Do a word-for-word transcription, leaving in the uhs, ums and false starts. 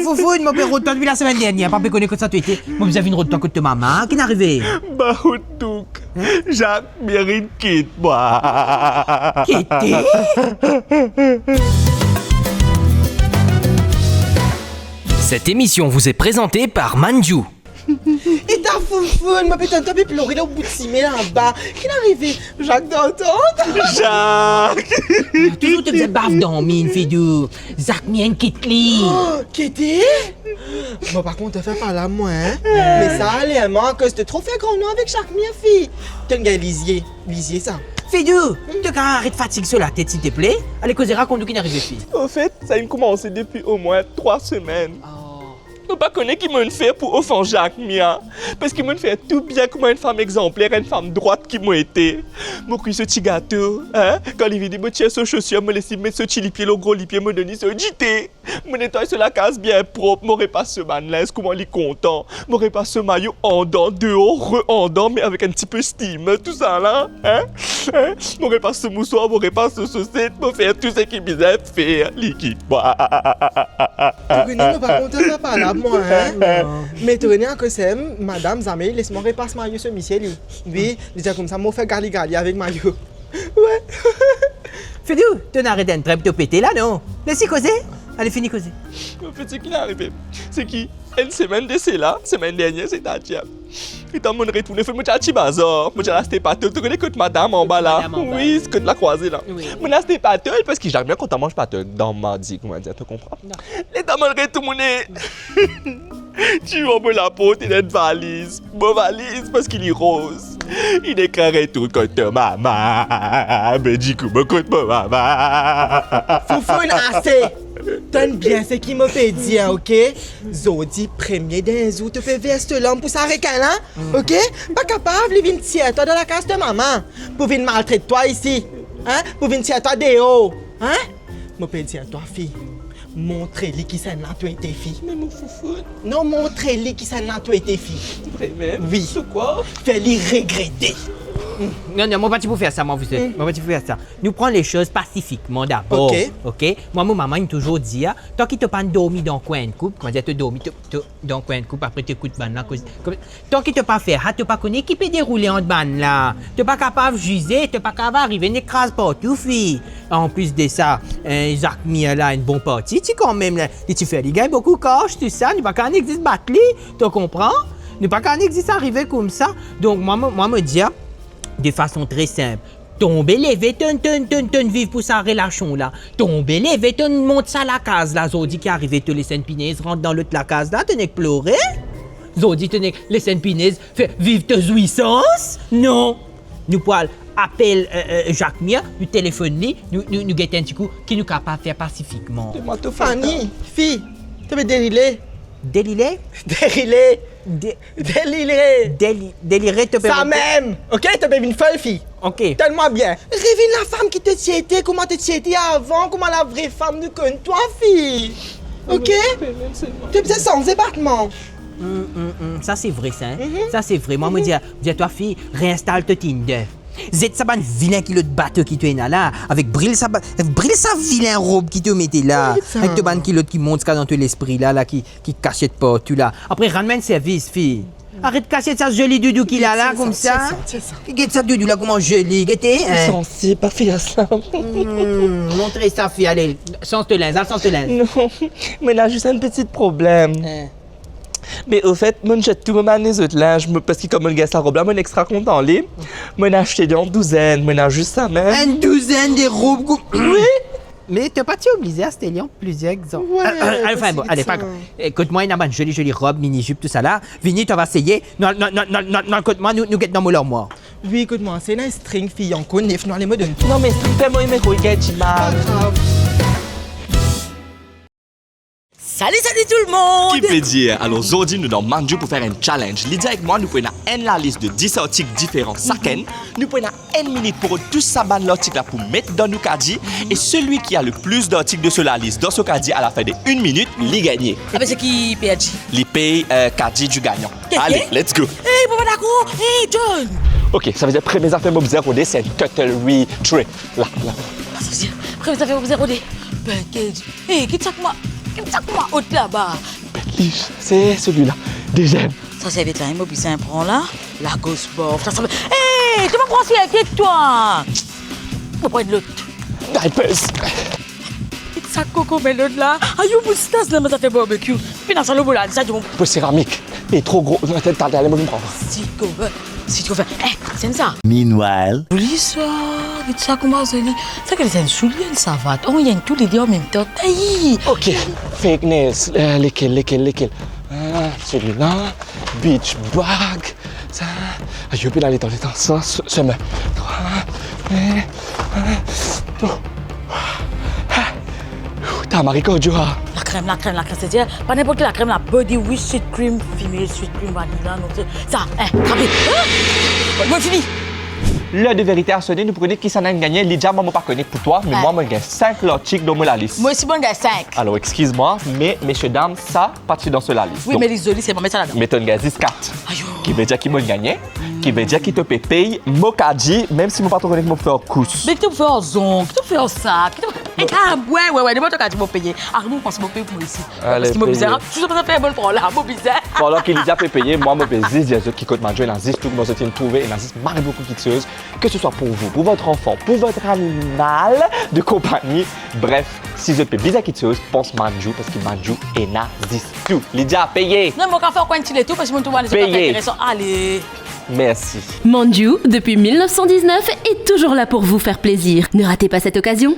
Foufoun, mo pe rod twa depi lasemenn dernier, pa pe kone kot sa to ete. Mo bizin vinn rod twa kot to mama, kinn arive? Ba, ou touk. Jacques Mia inn kit mwa. Kite? Cette émission vous est présentée par Manjoo. Eta Foufoun, mo pe tann twa pe plore lor bout sime laba. Kinn arive? Jacques Dantan? Jacques! Touzour to bizin bav dan minn, Fidou. Jacques Mia inn kit li. Oh, kite? Mo pa kontan fer parla mwa, hein. Me sa ale, hein, mwa, akoz to tro fer gran non avek Jacques Mia, fi. To'nn gagn lizie, lizie sa. Fidou, to kapav aret fatig so latet, silteple? Ale koze, rakont nou kinn arive, fi. Anfet, sa inn koumanse depi omwin trwa semenn. Oh. Mo pa kone ki mo'nn fer pou ofans Jacques Mia, parski mo'nn fer tou bien kouma enn fam exanpler, enn fam drwat ki mo ete. Mo kwi so ti gato, hein? Kan li vini, mo tir so sosir, mo les li met so ti lipie lor gro lipie, mo donn li so dite. Mo netway so lakaz bien prop, mo repas so bann linz kouma li kontan. Mo repas so mayo andan, deor, re andan, me avek enn tipe steamer, tousala, hein? Hein? Mo repas so mouswar, mo repas so soset, mo fer tou seki bizin fer, li kit mwa. Bruno, mo pa kontan sa parla mwa, hein? Non. Me to kone akoz sa, madam zame les mwa repas mayo so misie li. Wi, li dir koumsa, mo fer gali gali avek mayo. Wi. Fidou, to'nn aret enn tren pou to pete la, non? Les li koze. Ale, fini koze. Anfet, seki arive, se ki enn semenn de sela, semenn dernier, setadir, letan mo'nn retourne, fek mo ti al ti bazar, mo ti al aste patol, to kone kot madam anba la? Madam anba, wi, wi. Kot lakrwaze la. Wi. Mo'nn aste patol, parski Jacques Mia kontan manz patol dan mardi, koumadir, to konpran? Non. Letan mo'nn retourne, ti vwar mo laport, ena enn valiz. Mo valiz, parski li roz. Inn ekrir retourn kot to mama. Me dikou, mo kot mo mama. Foufoun, ase! Tann bien seki mo pe dir, ok? Zordi, premie dan enn zour, to pe vers to larm pou sa rekin la, ok? Pa kapav li vinn tir twa dan lakaz to mama, pou vinn maltret twa isi, hein? Pou vinn tir twa deor, hein? Mo pe dir twa, fi, montre li kisannla to ete, fi. Me mo Foufoun. Non, montre li kisannla to ete, fi. Vremem? Wi. Poukwa? Fer li regrete. Non, non, mo pa ti pou fer sa, mwa, vous savez. Mo pa ti pou fer sa. Nou pran les choses pacifiquement d'abord. Ok. Ok? Mwa, mo mama inn touzour dir, tanki to pa'nn dormi dan kwin koup, koumadir to dormi, to, to, dan kwin koup, apre to ekout bann la koz, koz, tanki to pa fer sa, to pa kone ki pe deroule ant bann la. To pa kapav zize, to pa kapav arive, nek kraz partou, fi. Anplis de sa, eh, Jacques Mia la, enn bon parti ti kanmem la, li ti fer li gagn boukou kas, tou sa, nou pa kapav nek zis bat li, to konpran? Nou pa kapav nek zis arive koumsa. Donk, mwa, mo, mwa, mo dir, de fason tre sinp, tonbe leve, to'nn, to'nn, to'nn, to'nn viv pou sa relasion la. Tonbe leve, to'nn mont sa lakaz la. Zordi ki arive, to les enn pinez rant dan lot lakaz la, to nek plore. Zordi to nek les enn pinez fer viv to zwisans. Non. Nou pou al apel, eh, eh, Jacques Mia, nou telefonn li, nou, nou, nou get enn tikou ki nou kapav fer pasifikman. Fanny, fi, to pe delile. Delile? Delile. De- Delire! Deli-, delire, to pe... Sa mem! Ok, to pe vinn fol, fi. Ok. Tann mwa bien. Revinn lafam ki to ti ete, kouma to ti ete avan, kouma lavre fam nou konn twa, fi. Ok? To bizin sanze batman. Hmm, hmm, hmm. Sa se vre, sa, hein? Mhm. Sa se vre. Mwa, mo dir, dir twa, fi, reinstal to Tinder. Zet sa bann vilin kilot bato ki to ena la, avek bril sa ba-, bril sa vilin rob ki to mete la, avek to bann kilot ki mont ziska dan to lespri la, la ki, ki kasiet partou la. Apre, rann mwa enn servis, fi. Aret kasiet sa zoli doudou ki la la, koumsa. Tir sa, tir sa, tir sa. Get sa doudou la, kouma zoli, gete, hein? Sansib, pa fer sa. Hmm, montre sa, fi, ale, sanz to linz, al sanz to linz. Non, mo ena zis enn piti problem. Hein. Me ofet, mo'nn zet tou mo bann lezot linz, mo, parski kouma mo'nn gagn sa rob la, mo'nn extra kontan li. Mo'nn aste li an douzenn, mo ena zis sa mem. Enn douzenn de rob kou-, wi. Me to pa ti oblize aste li an plizier egzanp. Wi, anfin, bon, ale, pa grav. Kot mwa, ena bann zoli, zoli rob, mini zip, tousala. Vini, to va seye. Non, non, kot mwa, nou, nou get dan mo larmwar. Wi, kot mwa, se ena string, fi, ankor nef, nou ale, mo donn twa. Non, me string, fer mo eme koy gagn dimal. Pa grav. Salut, salut tout le monde! Ki pe dir? Alor, zordi nou dan Manjoo pou fer enn challenge. Lidi avek mwa, nou pou ena enn lalis de dis artik diferan sakenn. Nou pou ena enn minit pou rod tou sa bann lartik la pou met dan nou kadi. E selwi ki a le plis dartik de so lalis dan so kadi a la fin de enn minit, li gagne. Ebe, seki perdi? Li pey, euh, kadi du gagnant. Ke, ke? Ale, let's go! Ey, mo pa dakor! Ey, John! Ok, savedir premie zafer mo bizin rode, se enn cutlery tray. La, la. Premie zafer mo bizin rode. Package. Hey, ki sa kouma, ki sa kouma ot laba? Li, c'est celui-là. Deuxième. Sa serviet la, mo bizin pran la. La gos bor. Sa, sa, hey, to pa pran sa, inkiet twa. Mo pran lot. Diapers. Ki sa koko, me lot la. Ayo, moustas la, mo zafer barbecue. Pena sa lobo la, sa dimoun. Pou seramik. Li tro gro. Atann, atann, atann, mo vinn pran. Sit cover. Sit cover. Eh, c'est ça. Meanwhile. Zoli sa. Get sa kouma zoli. Sa ki enn soulie, enn savat. Oh, enn tou lede an mem tan. Aïe. Ok. Fake nails. Euh, lekel, lekel, lekel? Ah, celui-là. Beach bag. Sa. Ayo, pena letan, letan. Sa, se, se mem. Trwa. Eh, eh, oh. Ah. T'as Marie Cordio, ah. Lakrem, lakrem, lakrem, c'est-à-dire, pa ninport ki lakrem la, body wish, sweet cream, female sweet cream, vanilla, non, se sa, eh, trape. Ah! Mo fini. L'heure de vérité a sonné, nou pou kone kisannla inn gagne. Lydia, mwa, mo pa kone pou twa, me mwa, mo gagn sink lartik dan mo lalis. Mwa osi, mo gagn sink. Alors, excuse-moi, mais messieurs, dames, sa pa ti dan so lalis. Wi, me li zoli, se mwa met sa ladan. Me to'nn gagn zis kat. Ayo. Ki vedir ki mo'nn gagne, ki vedir ki to pe pey mo kadi, mem si mo pa tro kone ki mo pou fer ar kous. Me ki to pou fer ar zong, ki to pou fer ar sak, ki to pou, eh, ah, wi, wi, wi, ninport ki mo peye. Ah, mo pans mo pey pou mo isi. Ale, peye. Parski mo bizin, ah, tou sa pa fer bon pran la, mo bizin. Pandan ki Lydia pe peye, mwa, mo pe zis dir zot ki kot Mandjou ena zis tou, kouma zot inn trouve, ena zis mari boukou kiksoz, que ce soit pour vous, pour votre enfant, pour votre animal de compagnie. Bref, si zot pe bizin kiksoz, pans Mandjou, parski Mandjou ena zis tou. Lydia, peye. Non, mo kapav fer ankor enn ti letour, parski mo trouv sa pa interesan. Ale. Merci. Mandjou, depuis mille neuf cent dix-neuf, est toujours là pour vous faire plaisir. Ne ratez pas cette occasion.